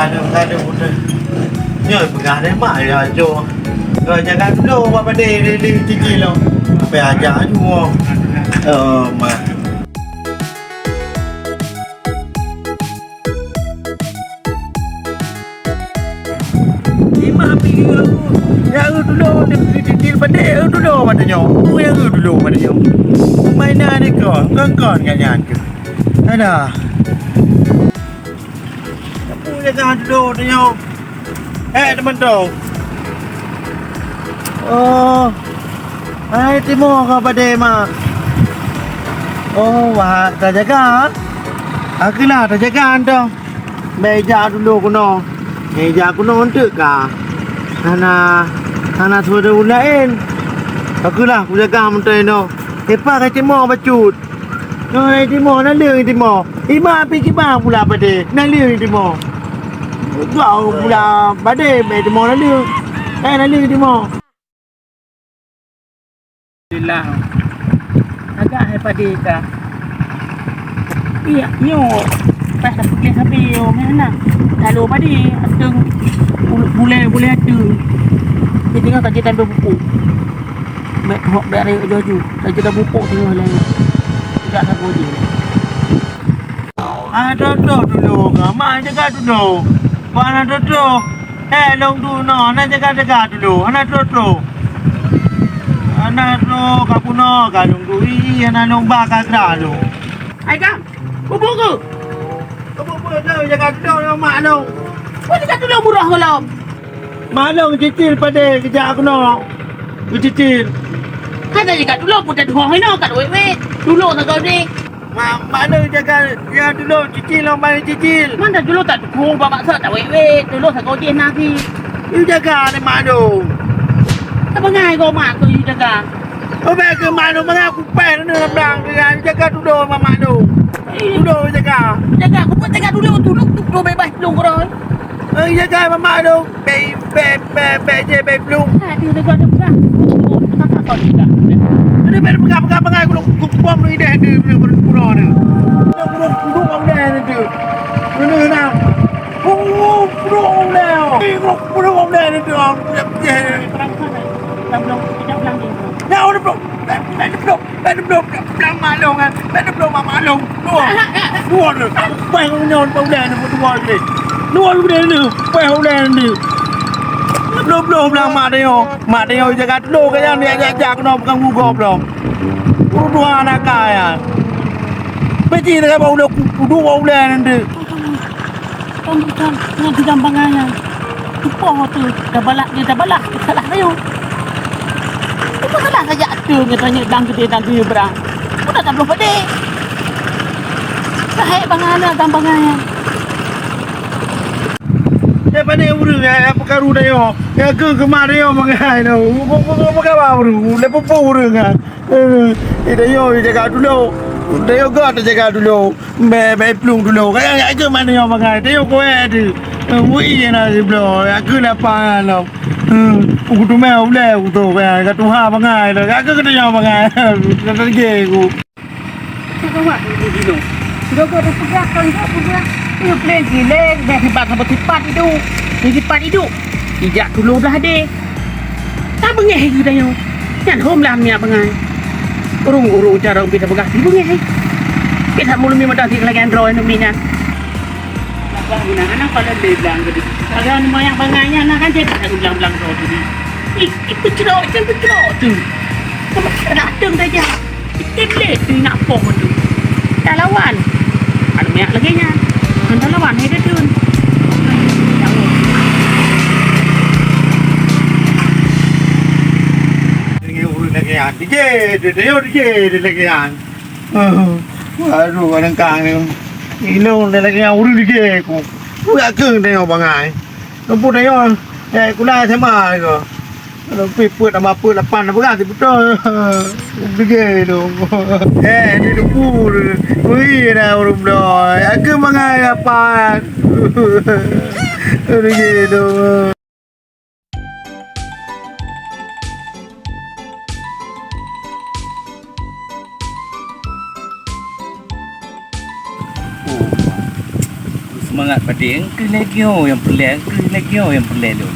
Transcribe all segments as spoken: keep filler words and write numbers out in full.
Kadang-kadang udah. Nyoe peugah deh mak ya jo. Kau jangan dulu apa deh deh deh cici lo. Apa aja aja. Oh, mak. Lima minggu aku, ya, eu tulo, dia pergi titil pandai, eu tulo mata nyo. Oh, ya, eu tulo mata nyo. Mainan ni kau, kau, kau dengan nyan ke? Ada. Apa yang kau tulo tu nyo? Eh, teman tu. Oh. Hai, timoh kau padé, Mak. Oh, wah, tajaga. Aku lah tajaga tu. Bèk jak dulu keunoe. Eh, jak keunoe eunteuk ka. Hana, hana saudara laén. Aku lah kujaga meuntoi noe. Epa ka timoh bacut. Noe timoh, naleueng timoh. Ima pi kiba pula padé. Naleueng timoh. Gau pula padé, bèk timoh naleueng. Eh, naleueng timoh. Alhamdulillah. Agak hai padé ka. Iya, nyoe. Pas dah putih sapi yo, mana? Kalau padé, ateueng bul-, bulai, bulai ateueng. Jadi tinggal saja tambah pupuk. Bèk hok bèk rayek laju. Saja dah pupuk tengah lain. Tidak sabu je. Ah, Toto dulu, Mak jaga dulu. Mana Toto? Eh, long dulu, na jaga-jaga dulu. Hana Toto. Hana Toto, ka bunoe ka long dulu. Ih, hana long ba ka gra dulu. Hai, Kang. Bubuk ke? Bubuk, bubuk, jaga dulu, Mak long. Kau jaga dulu, buroh ke long? Mak long cicil padé kejak keunoe. Cicil. Kan dah jaga dulu, pun dah dua hari nak, kat wet-wet. Dulu tak kau ni. Mak, mak lôn jaga, ya, dulu cicil, lôn bayar cicil. Mana dulu tak dukung, bak maksa tak wet-wet. Dulu tak kau jih nasi. You jaga ni mak lôn. Tak bangai kau mak tu you jaga. Kau baik ke mak lôn, bangai aku payah ni blang. You jaga dulu mak, mak lôn. Dulu jaga. Jaga, aku pun jaga dulu, dulu, dulu bebas dulu kau. Eh, jaga mak lôn. Bèk, bèk, bèk, bèk jeh, bèk plueng. Aduh, dah gua dah pegang. Oh, oh, tak, tak, tak, tak. Jadi, bèk pegang, pegang, pegang. Aku, aku, aku buang dulu idéh tu, dulu, dulu, dulu, dulu. Dulu, dulu, dulu, dulu, dulu. Dulu, dulu, nah. Oh, oh, dulu, dulu. Eh, dulu, dulu, dulu, dulu. Aku dah pegang. Dah belum, dah belum dia. Ya, udah belum. Bèk, bèk, bèk, bèk, bèk, blang mak lôn, eh. Bèk, bèk, blang mak, mak lôn. Dua. Dua tu. Pai kau nyoe, kau udah ni, dua tu. Dua tu dia ni. Pai kau udah ni. Bloh, bloh, blang mak dia. Mak dia jaga dulu, kaya ni, ajak, ajak, kena pegang gugop dong. Dua anak kaya. Bèk ji, dia kata, udah, udah, udah ni. Kan, kan, nyan di gampangan nyan. Tupoh tu, dah balak dia, dah balak, salah kayu. Tupoh salah saja tu, nyan tanya dang gede, dang gede berang. Udah tak belum pedih. Sahek bangai anak gampangan nyan. Eh, pandai ureueng, eh, apa karu dah yo. Ya, ke kemari yo, bangai dah. Apa, apa, apa khabar ureueng? Lepas apa ureueng, ah? Eh, eh, dah yo, jaga dulu. Dah yo, gak jaga dulu. Bèk, bèk plueng dulu. Kaya, kaya ke mana nyoe bangai? Tengok koe tu. Wui na sibloe. Aku na pangan lom. Hmm, aku tu meh ulèe aku tu. Kaya ka tuha bangai tu. Aku kata nyoe bangai. Kata lagi aku. Kau buat dulu dino. Sudah kau dah pegang, kau dah pegang. Dia boleh gileng. Dah sipat sama sipat itu. Dia sipat itu. Ijak dulu dah deh. Tak bengeh ke dah nyoe. Nyan hom lah minyak bangai. Urung-urung cara umpit dah peugah si bengeh. Kita mulumi mata si lagi andro anu minyak. Apa guna anak kalau dia bilang ke dia. Kalau anu banyak bangai nyan nak kan dia tak bilang-bilang tu tadi. Ih, itu cerok, itu cerok tu. Sama datang saja. Item lé tu nak poh tu. Dah lawan. Ada minyak lagi nya. Kan dah lawan, hai dah tun. Dengan urut lagi ya. Dige, dige, dige, dige lagi ya. Aduh, kadang kang ni. Ilong dah lagi ya urut dige ku. Ku yakin tengok bangai. Nampak tengok. Eh, kula sama ke. Leupie peuet, tambah peuet, lapan, dah peugah sibeutôi. Degé tu. Eh, ni debu tu. Ui, dah ureueng bloe. Aku mangai lapan. Degé tu. Oh, Mangat padé, engkeuh lagèe nyoe nyang peureulèe, engkeuh lagèe nyoe nyang peureulèe lôn.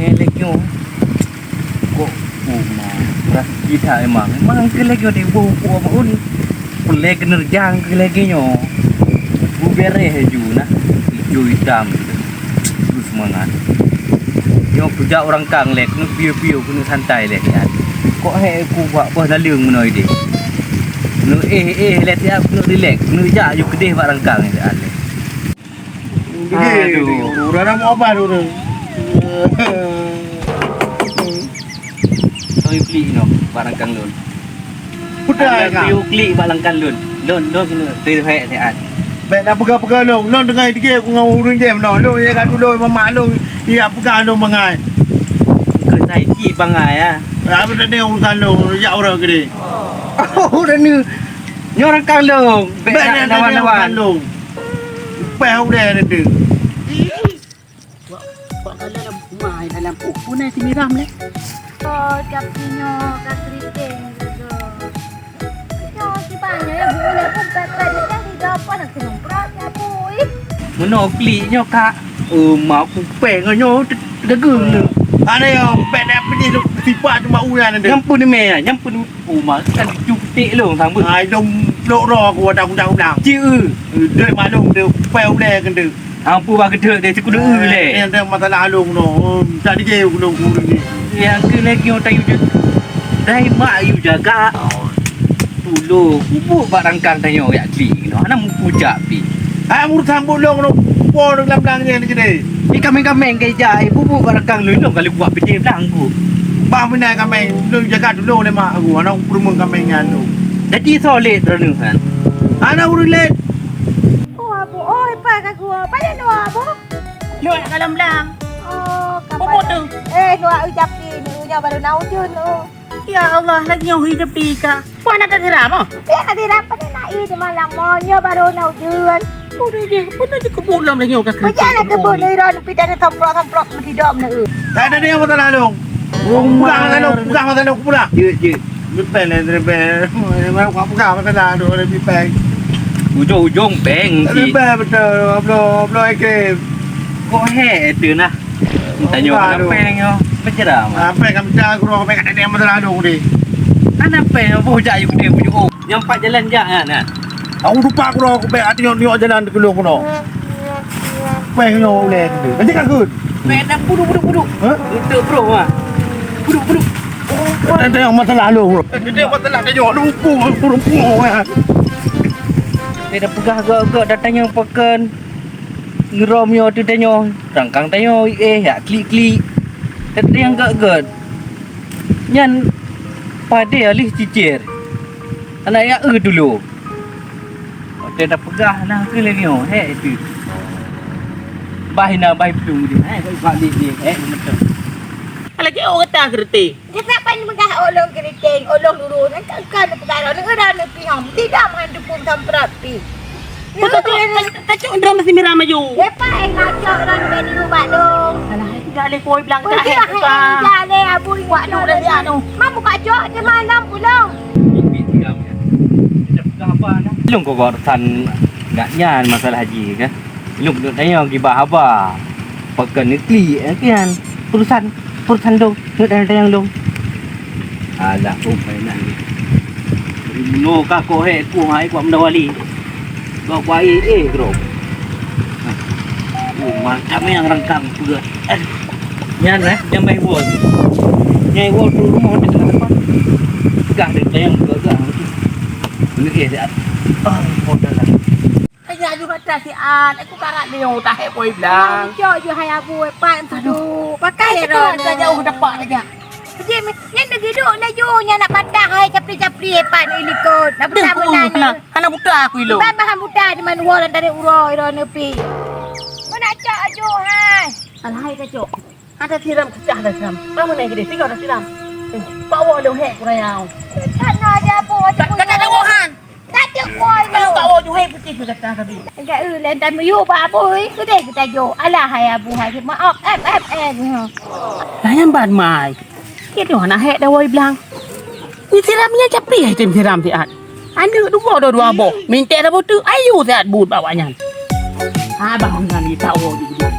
Nyang lagèe nyoe. Kok, oh, ma, beurati that memang. Memang engkeuh lagèe nyoe deh, boh upuk abon. Peureulèe keuneureuja engkeuh lagèe nyoe. Bubèe laju na. Ijo itam. Terus seumangat. Nyoe kujak urang kang lé, keuneuk piôh-piôh, keuneuk santai lé siat. Kok hék kubuet boh naleueng meunoe deh. Keuneuk éh-éh lé siat, keuneuk rileks, keuneuk jak aju keudeh bak rangkang lé siat lé. Aduh. Urang mau apa tu? Kau klik nyoe bak rangkang lôn. Peugah ka. Klik bak rangkang lôn. Lôn, lôn keuneuk teuhèk siat. Bèk na peugah-peugah lôn. Lôn teungoh dikeu ku ngon ureueng jih meunoe. Lôn ya ka tulông mamak lôn. Iya peugah lôn bangai. Keu sai cit bangai ah. Apa tadi urusan lôn? Ya urang gede. Oh, udah ni. Nyoe rangkang lôn. Bèk na lawan-lawan. Lôn. Upah udeh nanti. Wak, wak kala lam rumah, dalam pun ai simiram lé. Oh, tapi nyoe ka keriting juga. Nyoe si banyak ya, bu ni pun pepet dia dah di depan nak kena berat ya, bui. Meunoe klik nyoe, Kak. Oh, mak kupeng nyoe te-, tegageung ni. Ada yang pet dah pedih tu, sipak cuma uyan ada. Nyang pun ni meh, nyang pun ni. Oh, mak kan cukup lôn sambut. Ai dong lok roh aku ada aku dah ulang. Ci eu. Dek maklum dia pepet uleh kena. Ampu bak geudek deh, sikudeueng lé. Eh, ada masalah along no. Minta dige ulong kurang ni. Nyang keu lagèe nyoe tayu jaga. Dai mak yu jaga. Tulông, bubuk bak rangkang tanyoe yak klik no. Hana mupujak pi. Ah, urus sambut long no. Po dalam blang ni ni gede. Ni kameng-kameng ke ija, eh, bubuk bak rangkang lôn, lôn kali buat pidie blang ku. Bah menai kameng, lôn jaga tulông lé mak aku. Hana urus kameng nyan tu. Jadi soleh terus kan. Hana urus lé. Oh, Abu, oh, ipai ka gua. Payah dua, Abu. Lhok lam blang. Oh, kapal. Apa tu? Eh, dua ucap ni, ni ucap baru nak ucun tu. Ya Allah, lagi nyoh ucap ni ka. Puan ada tiram, oh? Ya, tiram pada nak i di malam, oh, nyoh baru nak ucun. Udah je, pun aja kebun lam lagi nyoh ka kerja. Macam nak kebun ni, ron, pita ni tomprok-tomprok, mesti dom ni. Tak ada dia masalah dong. Pegang masa dong, pegang masa dong, pegang. Jeuet, jeuet. Lepas lah, lepas. Memang bukan, bukan masalah tu, lebih baik. Ujung-ujung bank, Lebih cik. Baik betul, abloh, abloh ikim. Kok hek tu nah? Tanya orang apa yang nyo? Apa cerah? Apa yang kami cakap, guru, apa yang ada yang masalah tu, ni? Kan apa yang apa jak you dia punya, oh. Yang empat jalan jak kan, nah. Aku lupa, guru, aku baik hati nyok-nyok jalan ke lu, guru. Apa yang nyo boleh tu? Nanti kan good. Baik dah, buduk, buduk, buduk. Hah? Untuk bro, ha. Buduk, buduk. Ada yang masalah lu, bro. Ada yang masalah, dia jawab lupa, lupa, lupa, ya. Dia dah peugah gak-gak datang yang pakan. Ngerom nyoe tu tanyoe, rangkang tanyoe, eh, yak klik-klik. Datang yang gak-gak. Nyan padé alih cicir. Anak yak e dulu. Watèe tapeugah na keu lagèe nyoe, hek itu. Bah ina bah plueng dia, hek, kau balik dia, hek, betul. Lagi orang kata kereti. Dia tak payah peugah olong keriting, olong lurus. Kan, kan, peugah olong, orang ni pihak. Tidak main dukung samprot pi. Betul tu, tak, tak cok drum mesti merah maju. Dia pakai kacau orang ni bak dong. Alah, tidak boleh koi bilang tak hek, eh, tak. Tidak boleh, abu. Buat dulu dah dia tu. Mak buka cok, dia malam pulang. Long kau urusan gak nyan masalah haji kan. Long duk tanya gibah haba. Pakai ni klik, eh, kan. Urusan, urusan dong. Duk tanya-tanya dong. Alah, oh, mainan ni. Dari meno ka kok hek ku hai kuat mendawali. Kok kuat eh, eh, bro. Oh, mantap ni yang rangkang juga. Aduh. Nyan, eh, nyamai wall. Nyai wall tu rumah dia tengah depan. Gah dia tayang juga gah. Ni eh, dia. Ah, modal lah. Kaya aju kata si An, aku karat dia yang utak hek boy bilang. Cok je hai abu, eh, pat tu. Pakai ya dah jauh dapat lagi. Jadi, nyan dah giduk laju, nyan nak patah hai capli-capli, eh, pat ni likot. Nak buta benar ni. Hana buta aku ilo. Bah bahan buta di mana wall dari uro, iro nepi. Mana cok aju hai. Alahai ka cok. Ada siram pecah dah siram. Kamu naik gede, tinggal dah siram. Eh, bawa dong hek kurayau. Kan ada apa? Kata ada wahan. Kata koi. Kalau tak mau juhai putih ke kata tadi. Enggak eh, lain time you ba abu eh. Kedai kita jo. Alah hai abu hai. Maaf, em, em, em. Lah yang ban mai. Kita mana hek dah woi bilang. Ni siram nya capri hai tim siram siat. Aneuk dua dah dua boh. Minta dah botu. Ayu siat but bawa nyan. Abang ngan di tawo di.